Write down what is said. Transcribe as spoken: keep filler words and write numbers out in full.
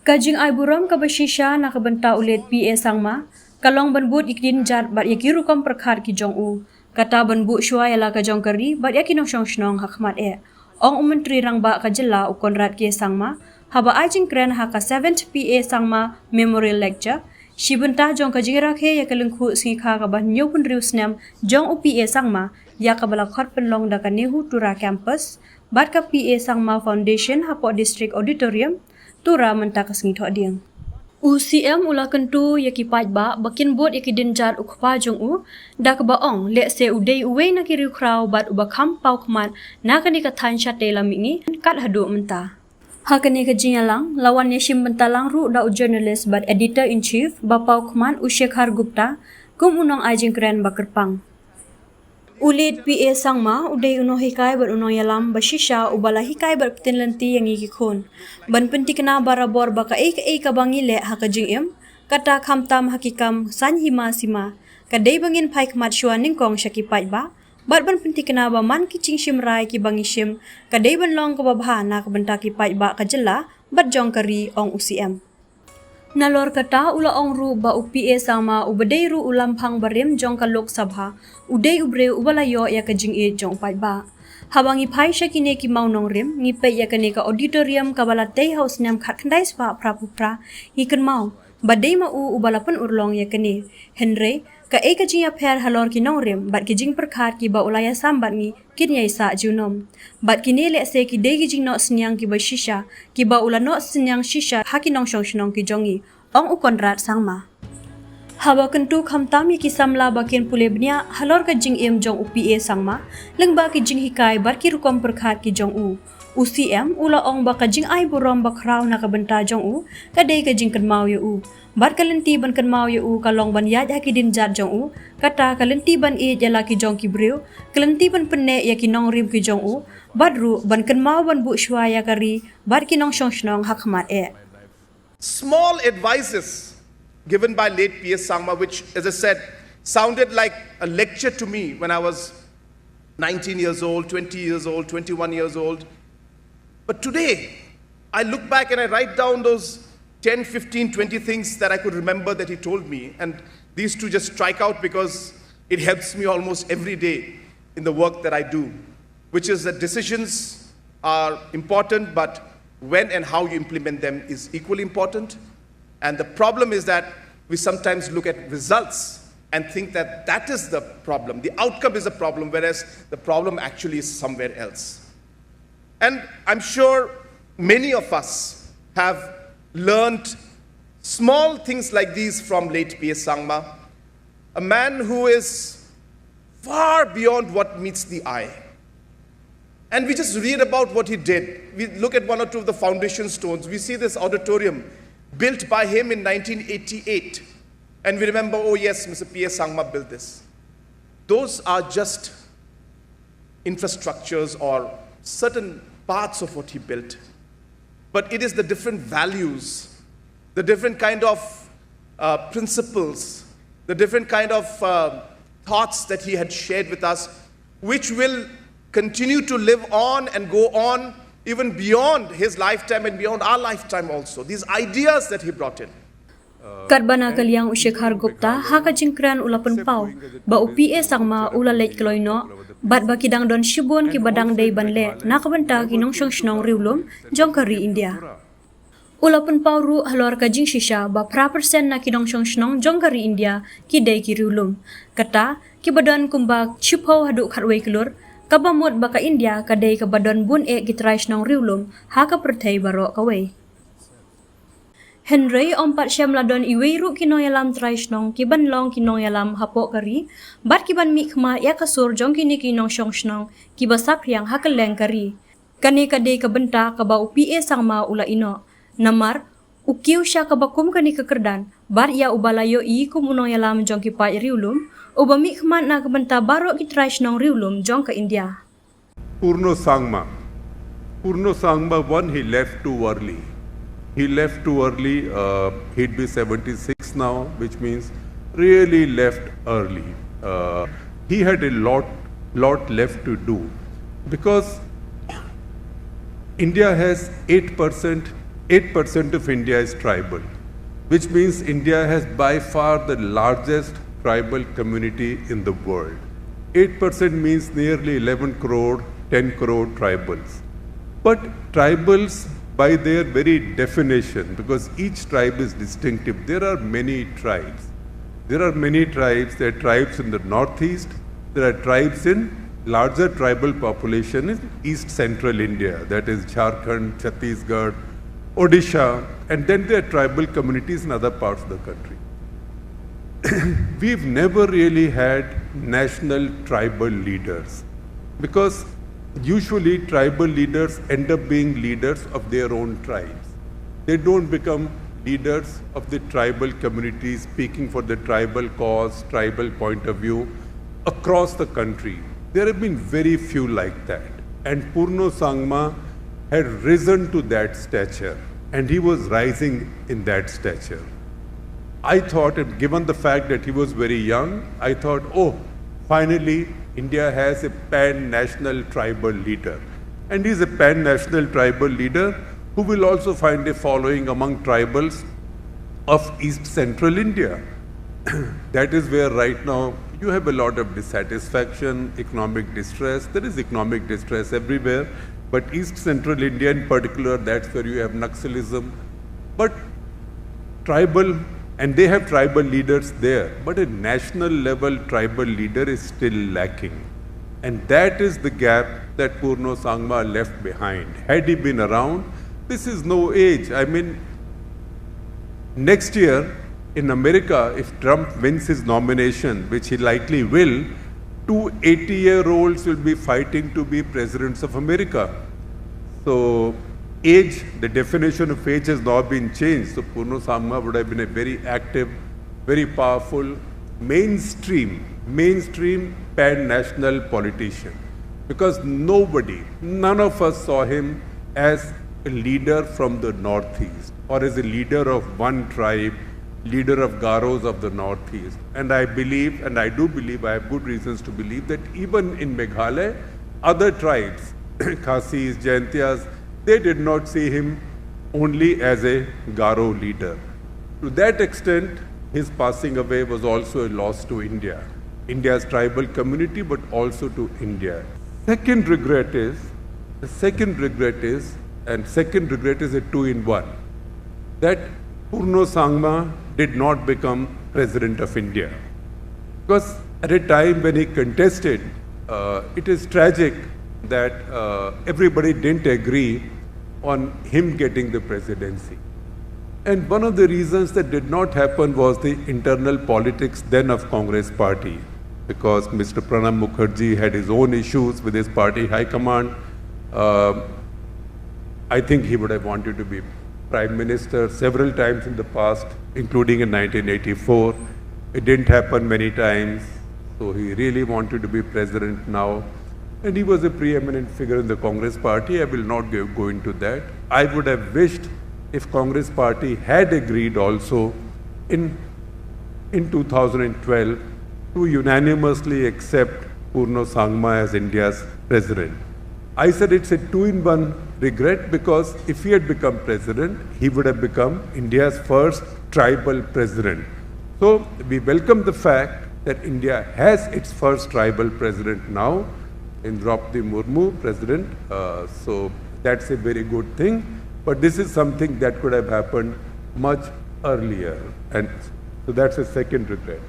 Ka jingai burom kaba shisha na ka bynta u late P A Sangma ka long ban bud ïa ki dien jat bad ïa ki rukom pyrkhat ki jong u. Kata ban buh shuwa ïa la ka jong ka ri bad ïa ki nongshong shnong ha khmat eh, ong u Myntri Rangbah ka jylla u Conrad K Sangma haba ai jingkren ha ka seventh P A Sangma Memorial Lecture. Shi bynta jong ka jingrakhe ïa ka lyngkhuh sngi kha kaba hynñiewphew hynriew snem jong u P A Sangma ïa kaba la khot pynlong da ka NEHU Tura Campus bad ka P A Sangma Foundation hapoh District Auditorium, Tura mynta ka sngi Thohdieng. U C M u la kyntu ïa ki paidbah ba kin bud ïa ki dien jat u kpa jong u, da kaba ong lehse u dei uwei na ki riewkhraw bad uba kham paw khmat na kane ka thaiñ shatei la mihngi kat haduh mynta. Ha kane ka jingïalang la wan ïashim bynta lang ruh da u journalist bad editor in chief ba paw khmat u Shekhar Gupta kum u nongai jingkren ba kyrpang. U late P A Sangma u dei u nonghikai bad u nongïalam ba shisha uba la hikai bad pynlynti ïa ngi ki khun ban pyntikna barabor ba kaei kaei kaba ngi leh ha ka jingim, kata khamtam ha ki kam saiñ hima sima, ka dei ba ngin phai khmat shuwa nyngkong sha ki paidbah bad ban pyntikna ba man ki jingshim rai kiba ngi shim ka dei ban long kaba bha na ka bynta ki paidbah ka jylla bad jong ka ri, ong u C M. Nalor kata u la ong ruh ba u P A Sangma uba dei ruh u lamphang barim jong ka Lok Sabha u dei u briew uba la ïoh ïa ka jingïeit jong u paidbah. Haba ngi phai sha kine ki mawnongrim ngi peit ïa kane ka auditorium kaba la tei ha u snem khatkhyndai spah phraphew phra, ngi kynmaw ba dei ma u uba la pynurlong ïa kane. Hynrei kaei ka jingïapher halor ki nongrim bad ki jingpyrkhat kiba u la ïasam bad ngi kin ïai sah junom. Bad kine lehse ki dei ki jingnoh synñiang kiba shisha kiba u la noh synñiang shisha ha ki nongshong shnong ki jong ngi, ong u Conrad Sangma. Haba kyntu khamtam ïa ki samla ba kin pule bniah halor ka jingim jong u P A Sangma lyngba ki jinghikai bad ki rukom pyrkhat ki jong u, u C M u la ong ba ka jingai burom ba khraw na ka bynta jong u ka dei ka jingkynmaw ïa u. Bad ka lynti ban kynmaw ïa u ka long ban ïaid ha ki dien jat jong u, kata ka lynti ban ïeit ïa la ki jong ki briew, ka lynti ban pynneh ïa ki nongrim ki jong u, bad ruh ban kynmaw ban buh shuwa ïa ka ri bad ki nongshong shnong ha khmat eh. Small advices given by late P A Sangma, which, as I said, sounded like a lecture to me when I was nineteen years old, twenty years old, twenty-one years old. But today, I look back and I write down those ten, fifteen, twenty things that I could remember that he told me. And these two just strike out because it helps me almost every day in the work that I do, which is that decisions are important, but when and how you implement them is equally important. And the problem is that we sometimes look at results and think that that is the problem. The outcome is the problem, whereas the problem actually is somewhere else. And I'm sure many of us have learned small things like these from late P A Sangma, a man who is far beyond what meets the eye. And we just read about what he did. We look at one or two of the foundation stones. We see this auditorium built by him in nineteen eighty-eight. And we remember, oh yes, Mister P A Sangma built this. Those are just infrastructures or certain parts of what he built. But it is the different values, the different kind of uh, principles, the different kind of uh, thoughts that he had shared with us, which will continue to live on and go on even beyond his lifetime and beyond our lifetime also. These ideas that he brought in. Katba na ka liang u Shekhar Gupta ha ka jingkren u la pynpaw ba u P A Sangma u la leit kloi noh bad ba ki dang don shibun kiba dang dei ban leh na ka bynta ki nongshong shnong riewlum jong ka ri India. U la pynpaw ruh halor ka jingshisha ba phra percent na ki nongshong shnong jong ka ri India ki dei ki riewlum, kata kiba don kumba shiphew haduh khatwei klur, kaba mut ba ka India ka dei kaba don bun eh ki trai shnong riewlum ha ka pyrthei baroh kawei. Hynrei ym pat shem la don iwei ruh ki nongïalam trai shnong ki ban long ki nongïalam hapoh ka ri bad ki ban mih khmat ïa ka sur jong kine ki nongshong shnong kiba saphriang ha kylleng ka ri. Kane ka dei ka bynta kaba u P A Sangma u la ïehnoh. Namar u kiew sha kaba kum kane ka kyrdan bad ïa uba la ïohi kum u nongïalam jong ki paid riewlum uba mih khmat na ka bynta baroh ki trai shnong riewlum jong ka India. Purno Sangma. Purno Sangma, one, he left too early. He left too early. Uh, he'd be seventy-six now, which means really left early. Uh, he had a lot, lot left to do because India has eight percent eight percent of India is tribal, which means India has by far the largest tribal community in the world. Eight percent means nearly eleven crore, ten crore tribals. But tribals, by their very definition, because each tribe is distinctive, there are many tribes. There are many tribes. There are tribes in the northeast. There are tribes in larger tribal population in east central India, that is Jharkhand, Chhattisgarh, Odisha, and then there are tribal communities in other parts of the country. We've never really had national tribal leaders because usually tribal leaders end up being leaders of their own tribes. They don't become leaders of the tribal community, speaking for the tribal cause, tribal point of view across the country. There have been very few like that. And Purno Sangma had risen to that stature, and he was rising in that stature. I thought, and given the fact that he was very young, I thought, oh, finally, India has a pan national tribal leader. And he's a pan national tribal leader who will also find a following among tribals of east central India. That is where right now you have a lot of dissatisfaction, economic distress. There is economic distress everywhere, but east central India in particular, that's where you have Naxalism. But tribal, and they have tribal leaders there, but a national level tribal leader is still lacking. And that is the gap that Purno Sangma left behind. Had he been around, this is no age. I mean, next year in America, if Trump wins his nomination, which he likely will, two eighty year olds will be fighting to be presidents of America. So, age, the definition of age has now been changed. So, Purno Sangma would have been a very active, very powerful, mainstream, mainstream pan national politician. Because nobody, none of us saw him as a leader from the Northeast or as a leader of one tribe, leader of Garos of the Northeast. And I believe, and I do believe, I have good reasons to believe that even in Meghalaya, other tribes, Khasis, Jainyas, they did not see him only as a Garo leader. To that extent, his passing away was also a loss to India, India's tribal community, but also to India. Second regret is, the second regret is, and second regret is a two in one, that Purno Sangma did not become president of India. Because at a time when he contested, uh, it is tragic that uh, everybody didn't agree on him getting the presidency. And one of the reasons that did not happen was the internal politics then of Congress party, because Mister Pranab Mukherjee had his own issues with his party high command. Uh, I think he would have wanted to be prime minister several times in the past, including in nineteen eighty-four. It didn't happen many times, so he really wanted to be president now. And he was a preeminent figure in the Congress party. I will not go, go into that. I would have wished if Congress party had agreed also in, in two thousand twelve to unanimously accept Purno Sangma as India's president. I said it's a two in one regret, because if he had become president, he would have become India's first tribal president. So we welcome the fact that India has its first tribal president now in Draupadi Murmu, president. Uh, so that's a very good thing. But this is something that could have happened much earlier. And so that's a second regret.